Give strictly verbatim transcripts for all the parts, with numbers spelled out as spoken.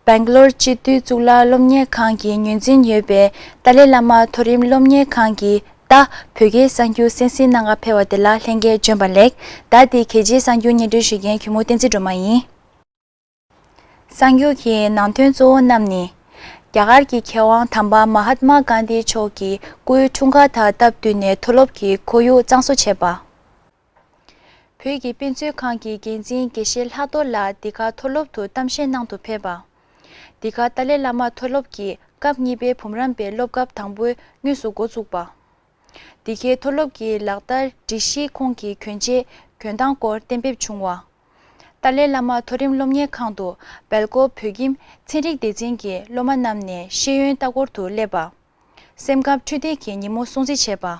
སྦེང་ལོར་སྤྱི་འཐུས་གཙུག་ལག་སློབ་གཉེར་ཁང་གི་ངོས་འཛིན་ཡོད་པའི་ཏཱ་ལའི་བླ་མ་མཐོ་རིམ་སློབ་གཉེར་ཁང་གི་ཟླ་བོད་སྐད་གསར་འགྱུར་གསན་གཟིགས་གནང་གར་ཕེབས་པ་དེ་ལ་ལྷན་རྒྱས་བྱོན་པ་ལེགས། ཟླ་འདིའི་གལ་ཆེའི་གསར་འགྱུར་སྙན་སྒྲོན་ཞུ་མཁན་གུས་མོ་བསྟན་འཛིན་སྒྲོལ་མ་ཡིན། གསར་འགྱུར་གྱི་ནང་དོན་གཙོ་བོ་རྣམས་ནི། རྒྱ་གར་གྱི་མཁས་དབང་དམ་པ་མ་ཧཱ་ཏྨ་གྷན་དྷི་མཆོག་གི་སྐུའི་འཁྲུངས་སྐར་དང་སྟབས་བསྟུན་ནས་མཐོ་སློབ་ཀྱི་ཁོར་ཡུག་གཙང་བཟོ་བྱས་པ། བོད་ཀྱི་དཔེ་མཛོད་ཁང་གི་འགན་འཛིན་དགེ་བཤེས་ལྷག་རྡོར་ལགས་འདི་ག་མཐོ་སློབ་ཏུ་གཏམ་བཤད་གནང་དུ་ཕེབས་པ། འདི་ག་ཏཱ་ལའི་བླ་མ་མཐོ་སློབ་ཀྱི་སྐབས་གཉིས་པའི་འབུམ་རམས་པའི་སློབ་སྐབས་དང་པོའི་དངོས་སུ་འགོ་བཙུགས་པ། འདི་གའི་མཐོ་སློབ་ཀྱི་ལག་བསྟར་སྒྲིག་གཞིའི་ཁོངས་ཀྱི་གྱོན་ཆས་གྱོན་སྟངས་སྐོར་གཏན་འབེབས་བྱུང་བ། ཏཱ་ལའི་བླ་མ་མཐོ་རིམ་སློབ་གཉེར་ཁང་དུ་སྦེལ་ཀོབ་བོད་ཁྱིམ་ཚན་རིག་སྡེ་ཚན་གྱི་སློབ་མ་རྣམས་ནས་ཤེས་ཡོན་ལྟ་སྐོར་དུ་སླེབས་པ། སེམས་ཁམས་འཕྲོད་བསྟེན་གྱི་ཉིན་མོ་སྲུང་བརྩི་བྱས་པ།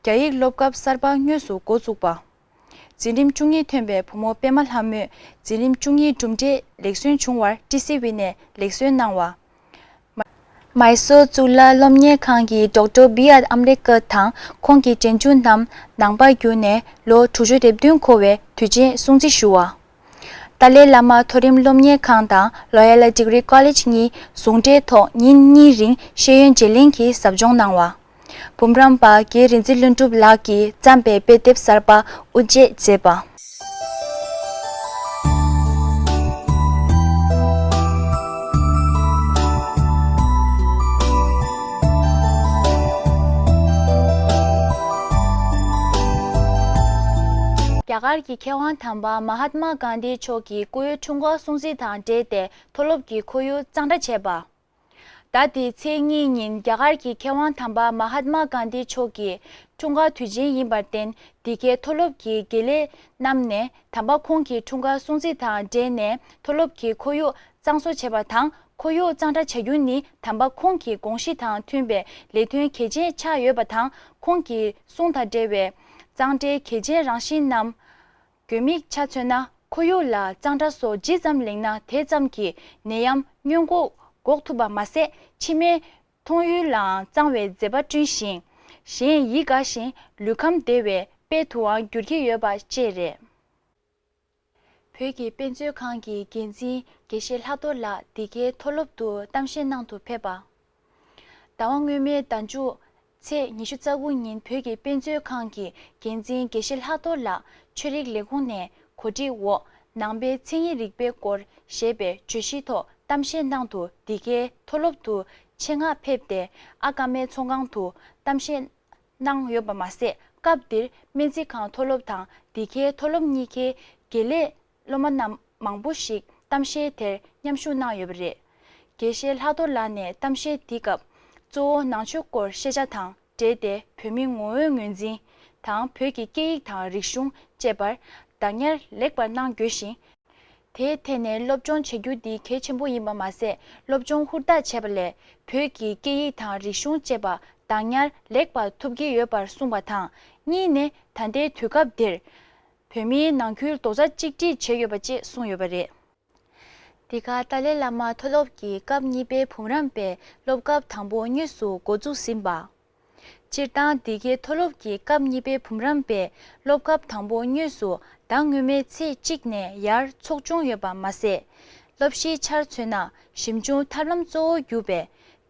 རྒྱ་ཡིག་སློབ་སྐབས་གསར་པ་དངོས་སུ་འགོ་བཙུགས་པ། འཛིན་རིམ་བཅུ་གཉིས་ཐོན་པའི་བུ་མོ་པད་མ་ལྷ་མོས་འཛིན་རིམ་བཅུ་གཉིས་གྲུབ་འབྲས་ལེགས་སོན་བྱུང་བར་ཊི་སི་ཝི་ནས་ལེགས་གསོལ་གནང་བ། མའི་སོར་གཙུག་ལག་སློབ་གཉེར་ཁང་གི་ཌོག་ཊར་བི་ཨར་ཨམ་རེ་ཀར་དང་ཁོང་གི་འབྲེལ་འཇུག་རྣམས་ནང་པར་གྱུར་ནས་ལོ་དྲུག་ཅུ་རེ་བདུན་འཁོར་བའི་དུས་ཆེན་སྲུང་བརྩི་ཞུ་བ། ཏཱ་ལའི་བླ་མ་མཐོ་རིམ་སློབ་གཉེར་ཁང་དང་ལོ་ཡ་ལ་ཌིག་རི་ཀོ་ལེཇ་གཉིས་ཟུང་འབྲེལ་ཐོག་ཉིན་གཉིས་རིང་ཤེས་ཡོན་བརྗེ་ལེན་གྱི་ཟབ་སྦྱོང་གནང་བ། འབུམ་རམས་པ་རྒན་རིག་འཛིན་ལྷུན་གྲུབ་ལགས་ཀྱིས་བརྩམས་པའི་དཔེ་དེབ་གསར་པ་དབུ་འབྱེད་མཛད་པ། རྒྱ་གར་གྱི་མཁས་དབང་དམ་པ་མ་ཧཱ་ཏྨ་གྷན་དྷི་མཆོག་གི་སྐུའི་འཁྲུངས་སྐར་སྲུང་བརྩི་དང་འབྲེལ་ཏེ་མཐོ་སློབ་ཀྱི་ཁོར་ཡུག་གཙང་སྦྲ་བྱས་པ། ཟླ་འདིའི་ཚེས་གཉིས་ཉིན་རྒྱ་གར་གྱི་མཁས་དབང་དམ་པ་མ་ཧཱ་ཏྨ་གྷན་དྷི་མཆོག་གི་འཁྲུངས་སྐར་དུས་ཆེན་ཡིན་པར་བརྟེན། འདི་གའི་མཐོ་སློབ་ཀྱི་དགེ་ལས་རྣམས་ནས་དམ་པ་ཁོང་གི་འཁྲུངས་སྐར་སྲུང་བརྩི་དང་འབྲེལ་ནས་མཐོ་སློབ་ཀྱི་ཁོར་ཡུག་གཙང་བཟོ་བྱས་པ་དང་། ཁོར་ཡུག་གཙང་སྦྲ་བྱ་རྒྱུ་ནི་དམ་པ་ཁོང་གི་དགོངས་གཞི་དང་མཐུན་པའི་ལས་དོན་གལ་ཆེན་ཆགས་ཡོད་པ་དང་། ཁོང་གི་གསུང་དང་འབྲེལ་བའི་གཙང་སྦྲའི་གལ་ཆེན་རང་བཞིན་རྣམས། དགོས་དམིགས་ཆ་མཚོན་ན། ཁོར་ཡུག་ལ་གཙང་སྦྲ་སོགས་ཇི་ཙམ་ལེགས་ན་དེ་ཙམ་གྱིས་ནད་ཡམས་སྔོན་འགོག་འགོག་ཐུབ་པ་མ་ཟད། ཕྱི་མའི་མཐོང་ཡུལ་ལའང་གཙང་བའི་མཛེས་པ་བསྐྲུན་ཞིང་། གཞན་ཡིད་དགའ་ཞིང་ལུས་ཁམས་བདེ་བའི་དཔལ་དུའང་འགྱུར་གྱི་ཡོད་པ་བཅས་རེད། བོད་ཀྱི་དཔེ་མཛོད་ཁང་གི་འགན་འཛིན་དགེ་བཤེས་ལྷག་རྡོར་ལགས་འདི་གའི་མཐོ་སློབ་ཏུ་གཏམ་བཤད་གནང་དུ་ཕེབས་པ། ཟླ་བ་སྔོན་མའི་ཟླ་མཇུག་ཚེས་ཉི་ཤུ་རྩ་དགུ་ཉིན་བོད་ཀྱི་དཔེ་མཛོད་ཁང་གི་འགན་འཛིན་དགེ་བཤེས་ལྷག་རྡོར་ལགས་ཆོས་རིག་ལས་ཁུངས་ནས་གོ་སྒྲིག་འོག་ནང་པའི་མཚན་ཉིད་རིག་པའི་སྐོར་ཞེས་པའི་བརྗོད་གཞིའི་ཐོག་གཏམ་བཤད་གནང་དུ་འདི་གའི་མཐོ་སློབ་ཏུ་ཆེད་མངགས་ཕེབས་ཏེ། ཨ་ཀ་མའི་ཚོང་ཁང་དུ་གཏམ་བཤད་གནང་ཡོད་པ་མ་ཟད། སྐབས་འདིར་སྨན་རྩིས་ཁང་མཐོ་སློབ་དང་འདི་གའི་མཐོ་སློབ་གཉིས་ཀའི་དགེ་ལས་སློབ་མ་རྣམས་མང་པོ་ཞིག་གཏམ་བཤད་དེར་མཉམ་ཞུགས་གནང་ཡོད་པ་རེད། དགེ་བཤེས་ལྷག་རྡོར་ལགས་ནས་གཏམ་བཤད་འདིའི་སྐབས་གཙོ་བོ་ནང་ཆོས་སྐོར་ཤེས་བྱ་དང་འབྲེལ་ཏེ་བོད་མིའི་ངོ་བོའི་ངོས་འཛིན་དང་བོད་ཀྱི་སྐད་ཡིག་དང་རིག་གཞུང་བཅས་པར་བདག་ཉར་ལེགས་པར་གནང་དགོས་ཤིང་། དེའི་ཐད་ནས་སློབ་སྦྱོང་བྱ་རྒྱུ་འདི་གལ་ཆེན་པོ་ཡིན་པ་མ་ཟད། སློབ་སྦྱོང་ཧུར་ཐག་བྱས་པ་ལས་བོད་ཀྱི་སྐད་ཡིག་དང་རིག་གཞུང་བཅས་པ་བདག་ཉར་ལེགས་པར་ཐུབ་ཀྱི་ཡོད་པར་གསུངས་པ་དང་། གཉིས་ནས་ད་ལྟའི་དུས་སྐབས་འདིར་བོད་མིའི་ནང་ཁུལ་རྡོག་རྩ་གཅིག་སྒྲིལ་བྱས་ཡོད་པ་བཅས་གསུངས་ཡོད་པ་རེད། འདི་ག་ཏཱ་ལའི་བླ་མ་མཐོ་སློབ་ཀྱི་སྐབས་གཉིས་པའི་འབུམ་རམས་པའི་སློབ་སྐབས་དང་པོ་དངོས་སུ་འགོ་འཛུགས་ཟིན་པ། སྤྱིར་བཏང་འདི་གའི་མཐོ་སློབ་ཀྱི་སྐབས་གཉིས་པའི་འབུམ་རམས་པའི་སློབ་སྐབས་དང་པོ་དངོས་སུ་ཟླ་སྔོན་མའི་ཚེས་གཅིག་ནས་ཡར་འཚོགས་བྱུང་ཡོད་པ་མ་ཟད། སློབ་གཞིའི་ཆར་མཚོན་ན་ཞིབ་འཇུག་ཐབས་ལམ་གཙོ་བོ་གྱུར་པའི་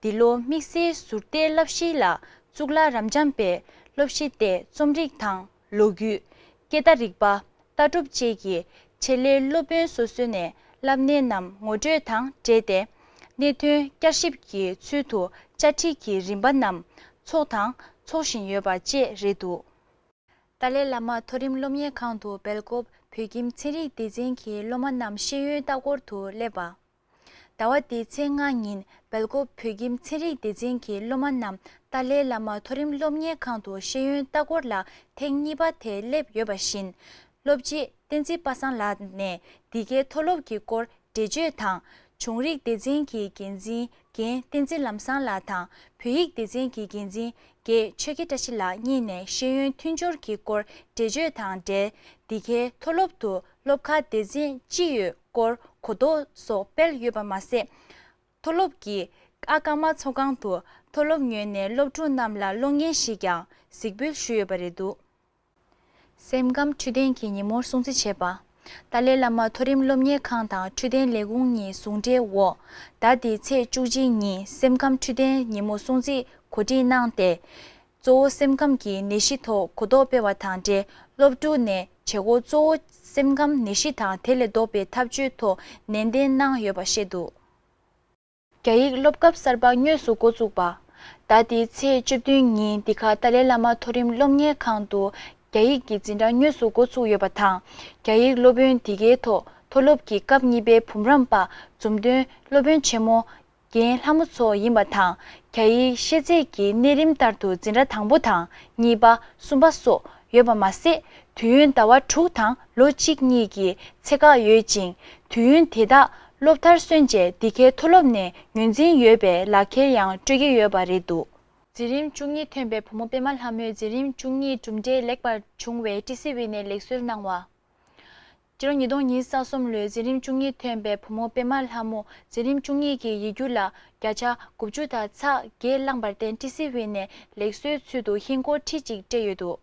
འདི་ལོ་དམིགས་བསལ་ཟུར་བལྟའི་བསླབ་གཞི་ལ་གཙུག་ལག་རབ་འབྱམས་པའི་སློབ་གཞི་སྟེ་རྩོམ་རིག་དང་ལོ་རྒྱུས། སྐད་བརྡ་རིག་པ། ལྟ་གྲུབ་བཅས་ཀྱི་ཆེད་ལས་སློབ་དཔོན་སོ་སོ་ནས་བསླབ་གནས་རྣམས་ངོ་སྤྲོད་དང་འབྲེལ་ཏེ། གནད་དོན་བསྐྱར་ཞིབ་ཀྱི་ཚུལ་དུ་བཅར་འདྲི་གི་རིམ་པ་རྣམས་འཚོགས་དང་འཚོགས་བཞིན་ཡོད་པ་བཅས་རེད་འདུག་ཏཱ་ལའི་བླ་མ་མཐོ་རིམ་སློབ་གཉེར་ཁང་དུ་སྦེལ་ཀོབ་བོད་ཁྱིམ་ཚན་རིག་སྡེ་ཚན་གྱི་སློབ་མ་རྣམས་ཤེས་ཡོན་ལྟ་སྐོར་དུ་སླེབས་པ། ཟླ་བ་འདིའི་ཚེས་ལྔ་ཉིན་སྦེལ་ཀོབ་བོད་ཁྱིམ་ཚན་རིག་སྡེ་ཚན་གྱི་སློབ་མ་རྣམས་ཏཱ་ལའི་བླ་མ་མཐོ་རིམ་སློབ་གཉེར་ཁང་དུ་ཤེས་ཡོན་ལྟ་སྐོར་ལ་ཐེངས་གཉིས་པ་དེ་སླེབས་ཡོད་པ་བཞིན། སློབ་སྤྱི་བསྟན་འཛིན་པ་སངས་ལགས་ནས་འདི་གའི་མཐོ་སློབ་ཀྱི་སྐོར་འགྲེལ་བརྗོད་དང་། བྱུང་རིག་སྡེ་ཚན་གྱི་འགན་འཛིན་རྒན་བསྟན་འཛིན་ལམ་བཟང་ལགས་དང་། བོད་ཡིག་སྡེ་ཚན་གྱི་འགན་འཛིན་རྒན་ཆོས་རྒྱལ་བཀྲ་ཤིས་ལགས་གཉིས་ནས་ཤེས་ཡོན་མཐུན་སྦྱོར་གྱི་སྐོར་འགྲེལ་བརྗོད་དང་འབྲེལ། འདི་གའི་མཐོ་སློབ་ཏུ་སློབ་ཁག་སྡེ་ཚན་ཅི་ཡོད་སྐོར་གོ་རྟོགས་སོགས་སྤེལ་ཡོད་པ་མ་ཟད། མཐོ་སློབ་ཀྱི་ཨ་ཀ་མ་ཚོགས་ཁང་དུ་མཐོ་སློབ་ངོས་ནས་སློབ་ཕྲུག་རྣམས་ལ་གློག་བརྙན་ཞིག་ཀྱང་གཟིགས་འབུལ་ཞུས་ཡོད་པ་རེད་འདུག་སེམས་ཁམས་འཕྲོད་བསྟེན་གྱི་ཉིན་མོར་སྲུང་བརྩི་བྱེད་པ། ཏཱ་ལའི་བླ་མ་མཐོ་རིམ་སློབ་གཉེར་ཁང་དང་འཕྲོད་བསྟེན་ལས་ཁུངས་གཉིས་ཟུང་འབྲེལ་འོག་ཟླ་འདིའི་ཚེས་བཅུ་གཅིག་ཉིན་སེམས་ཁམས་འཕྲོད་བསྟེན་ཉིན་མོ་སྲུང་བརྩི་གོ་སྒྲིག་གནང་སྟེ། གཙོ་བོ་སེམས་ཁམས་ཀྱི་ནད་གཞི་ཐོག་གོ་རྟོགས་སྤེལ་བ་དང་འབྲེལ། སློབ་ཕྲུག་ནས་བྱེད་སྒོ་གཙོ་བོ་སེམས་ཁམས་ནད་གཞི་དང་དེ་ལས་ལྡོག་པའི་ཐབས་བྱུས་ཐོག་ནན་ཏན་གནང་ཡོད་པ་བཤད་འདུག་རྒྱ་ཡིག་སློབ་སྐབས་གསར་པ་དངོས་སུ་འགོ་བཙུགས་པ། ཟླ་འདིའི་ཚེས་བཅུ་བདུན་ཉིན་འདི་ག་ཏཱ་ལའི་བླ་མ་མཐོ་རིམ་སློབ་གཉེར་ཁང་དུ་རྒྱ་ཡིག་གི་འཛིན་གྲྭ་དངོས་སུ་འགོ་ཚུགས་ཡོད་པ་དང་། རྒྱ་ཡིག་སློབ་དཔོན་འདི་གའི་ཐོག་མཐོ་སློབ་ཀྱི་སྐབས་གཉིས་པའི་འབུམ་རམས་པ་འཛུམ་སྟོན་སློབ་དཔོན་ཆེན་མོ་རྒན་ལྷ་མོ་མཚོ་ཡིན་པ་དང་། རྒྱ་ཡིག་ཤེས་ཚད་ཀྱི་གནས་རིམ་ལྟར་དུ་འཛིན་གྲྭ་དང་པོ་དང་གཉིས་པ་གསུམ་པ་སོགས་ཡོད་པ་མ་ཟད། དུས་ཡུན་ཟླ་བ་དྲུག་དང་ལོ་གཅིག་གཉིས་ཀྱི་ཚད་བཀག་ཡོད་ཅིང་། དུས་ཡུན་དེ་དག་སློབ་མཐར་སོན་རྗེས་འདི་གའི་མཐོ་སློབ་ནས་ངོས་འཛིན་ཡོད་པའི་ལག་ཁྱེར་ཡང་སྤྲོད་ཀྱི་ཡོད་པ་རེད་འདུག་འཛིན་རིམ་བཅུ་གཉིས་ཐོན་པའི་བུ་མོ་པད་མ་ལྷ་མོས་འཛིན་རིམ་བཅུ་གཉིས་གྲུབ་འབྲས་ལེགས་པར་བྱུང་བའི་ཊི་སི་ཝི་ནས་ལེགས་གསོལ་གནང་བ། སྤྱི་ལོ་ཉིས་སྟོང་ཉི་ཤུ་རྩ་གསུམ་ལོའི་འཛིན་རིམ་བཅུ་གཉིས་ཐོན་པའི་བུ་མོ་པད་མ་ལྷ་མོ་འཛིན་རིམ་བཅུ་གཉིས་ཀྱི་ཡིག་རྒྱུགས་ལ་བརྒྱ་ཆ་དགུ་བཅུ་དང་ཚེག་བརྒྱད་བླངས་པར་བརྟེན་ཊི་སི་ཝི་ནས་ལེགས་གསོལ་ཚུལ་དུ་ཧིན་སྒོར་ཁྲི་གཅིག་སྤྲད་ཡོད་འདུག་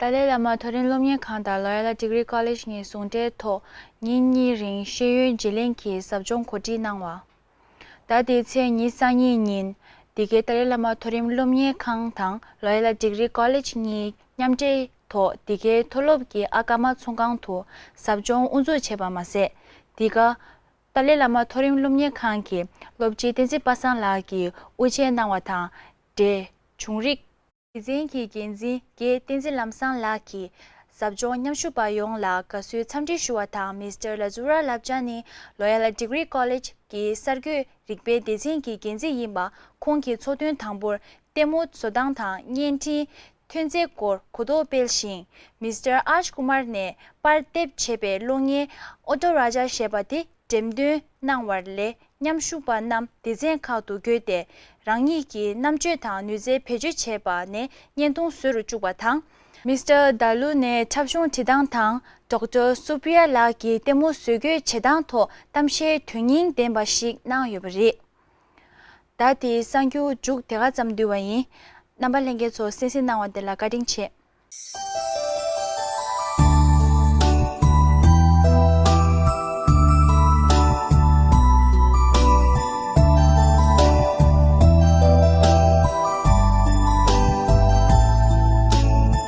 ཏཱ་ལའི་བླ་མ་མཐོ་རིམ་སློབ་གཉེར་ཁང་དང་ལོ་ཡ་ལ་ཌིག་རི་ཀོ་ལེཇ་གཉིས་ཟུང་འབྲེལ་ཐོག་ཉིན་གཉིས་རིང་ཤེས་ཡོན་བརྗེ་ལེན་གྱི་ཟབ་སྦྱོང་གོ་སྒྲིག་གནང་བ། ཟླ་འདིའི་ཚེས་ཉི་ཤུ་རྩ་གཉིས་ཉིན་འདི་གའི་ཏཱ་ལའི་བླ་མ་མཐོ་རིམ་སློབ་གཉེར་ཁང་དང་ལོ་ཡ་ལ་ཌིག་རི་ཀོ་ལེཇ་གཉིས་མཉམ་འབྲེལ་ཐོག་འདི་གའི་མཐོ་སློབ་ཀྱི་ཨ་ཀ་མ་ཚོང་ཁང་དུ་ཟབ་སྦྱོང་དབུ་འཛུགས་བྱས་པ་མ་ཟད། འདི་ག་ཏཱ་ལའི་བླ་མ་མཐོ་རིམ་སློབ་གཉེར་ཁང་གི་སློབ་སྤྱི་བསྟན་འཛིན་པ་སངས་ལགས་ཀྱིས་དབུ་འབྱེད་གནང་བ་དང་འབྲེལ། བྱུང་རིགས། སྡེ་ཚན་གྱི་འགན་འཛིན་རྒན་བསྟན་འཛིན་ལམ་བཟང་ལགས་ཀྱིས་ཟབ་སྦྱོང་མཉམ་ཞུགས་པ་ཡོངས་ལ་དགའ་བསུའི་འཚམས་འདྲི་ཞུ་བ་དང་། མི་སི་ཊར་ལ་ཛུ་ར་ལབ་ཅཱ་ནི་ལོ་ཡ་ལ་ཌིག་རི་ཀོ་ལེཇ་གྱི་གསར་འགོད་རིག་པའི་སྡེ་ཚན་གྱི་འགན་འཛིན་ཡིན་པ། ཁོང་གིས་ཚོགས་ཐུན་དང་པོར་ལྟད་མོ་བཟོ་སྟངས་དང་བརྙན་འཕྲིན་ཐོན་རྫས་སྐོར་གོ་རྟོགས་སྤེལ་ཞིང་། མི་སི་ཊར་ཨར་ཤ་ཀུ་མར་ནས་པར་འདེབས་བྱས་པའི་གློག་བརྙན་ཨོ་ཏོ་ར་ཇ་ཞེས་པ་དེ་འགྲེམས་སྟོན་གནང་བར་ལས། མཉམ་ཞུགས་པ་རྣམས་སྡེ་ཚན་ཁག་ཏུ་བགོས་ཏེ། རང་ཉིད་ཀྱི་རྣམ་དཔྱོད་དང་ནུས་རྩལ་བེད་སྤྱོད་བྱས་པ་ནས་བརྙན་ཐུང་བཟོ་རུ་བཅུག་པ་དང་། མི་སི་ཊར་དཱ་ལུ་ནས་འཁྲབ་གཞུང་བྲིས་སྟངས་དང་ཌོག་ཊར་སུ་པྲི་ཡ་ལགས་ཀྱིས་ལྟད་མོ་བཟོ་བཀོད་བྱེད་སྟངས་ཐོག་གཏམ་བཤད་དོན་སྙིང་ལྡན་པ་ཞིག་གནང་ཡོད་པ་རེད། ཟླ་འདིའི་གསར་འགྱུར་མཇུག་དེ་ག་ཙམ་བསྡུས་པ་ཡིན། རྣམ་པ་ལྷན་རྒྱས་ཚོ་གསན་གཟིགས་གནང་བ་དེ་ལ་བཀའ་དྲིན་ཆེ།